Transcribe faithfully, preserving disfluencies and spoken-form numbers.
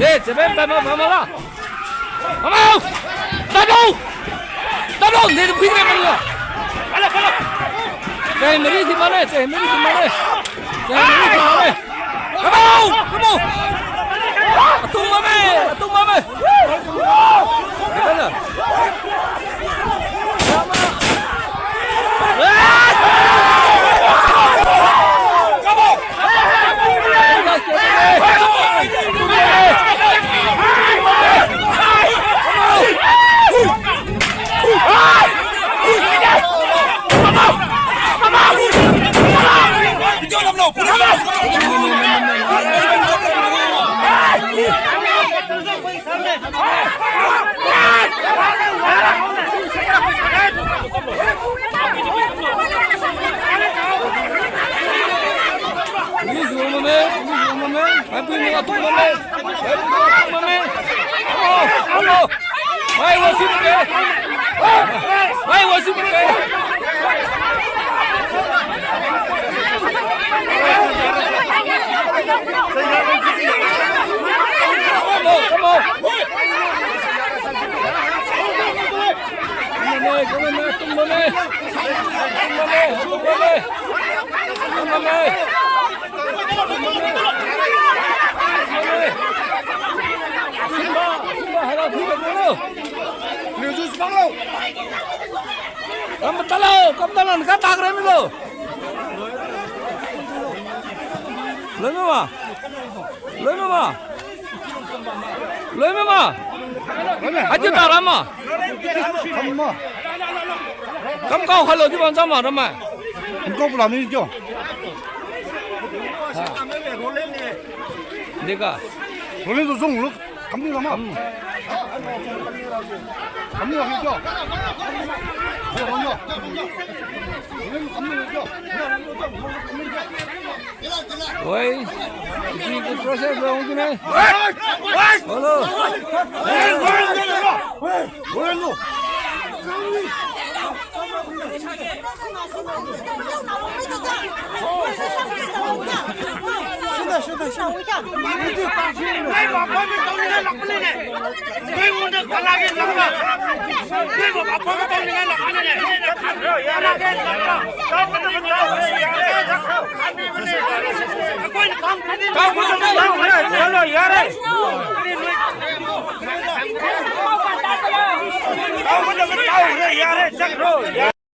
ꯆꯦꯕꯦꯝ, ꯄꯥꯏꯃ, ꯄꯥꯏꯃ ꯂꯥ꯫ ꯄꯥꯏꯃ! ꯇꯥꯕ꯭ꯔꯣ? ꯇꯥꯕ꯭ꯔꯣ? ꯅꯦꯠ ꯐꯨꯏꯅꯦ ꯃꯅꯤꯡꯗ꯫ ꯆꯍꯤ ꯃꯔꯤ ꯊꯤꯃꯅꯦ, ꯆꯍꯤ ꯃꯔꯤ ꯊꯤꯃꯅꯦ꯫ ꯆꯍꯤ ꯃꯔꯤ ꯊꯤꯃꯅꯦ꯫ ꯄꯥꯏꯃ! ꯄꯥꯏꯃ! ꯑꯇꯨꯝꯕꯃꯦ, ꯑꯇꯨꯝꯕꯃꯦ꯫ ꯀꯩꯅꯣ? Kamu tahu, kamu tahu, nggak tak keren lo. Lo mama, lo mama, lo mama. Aja tak ramah. Kamu kau kalau di mana sama ramah. Engkau pulang ni jo. Deka. Rolling tu zong lu. Kami lama. Kami lama jo. Kami lama jo. Oi. Iti ko process lo, ito na. Hello. ꯅꯣꯏꯕꯨ ꯑꯐꯕ ꯇꯧꯅꯤꯡꯉꯥꯏ ꯂꯥꯛꯄꯅꯤꯅꯦ꯫ ꯅꯣꯏꯉꯣꯟꯗ ꯀꯅꯥꯒꯤ ꯂꯝꯅꯣ? ꯅꯣꯏꯕꯨ ꯑꯐꯕ ꯇꯧꯅꯤꯡꯉꯥꯏ ꯂꯥꯛꯄꯅꯤꯅꯦ꯫ ꯀꯅꯥꯒꯤ ꯂꯝꯅꯣ? ꯑꯩꯈꯣꯏꯅ ꯈꯪꯗ꯭ꯔꯗꯤ ꯇꯧꯒꯗꯕ ꯇꯧꯔꯦ, ꯆꯠꯂꯣ, ꯌꯥꯔꯦ꯫ ꯇꯧꯒꯗꯕ ꯇꯧꯔꯦ, ꯌꯥꯔꯦ, ꯆꯠꯈ꯭ꯔꯣ, ꯌꯥꯔꯦ꯫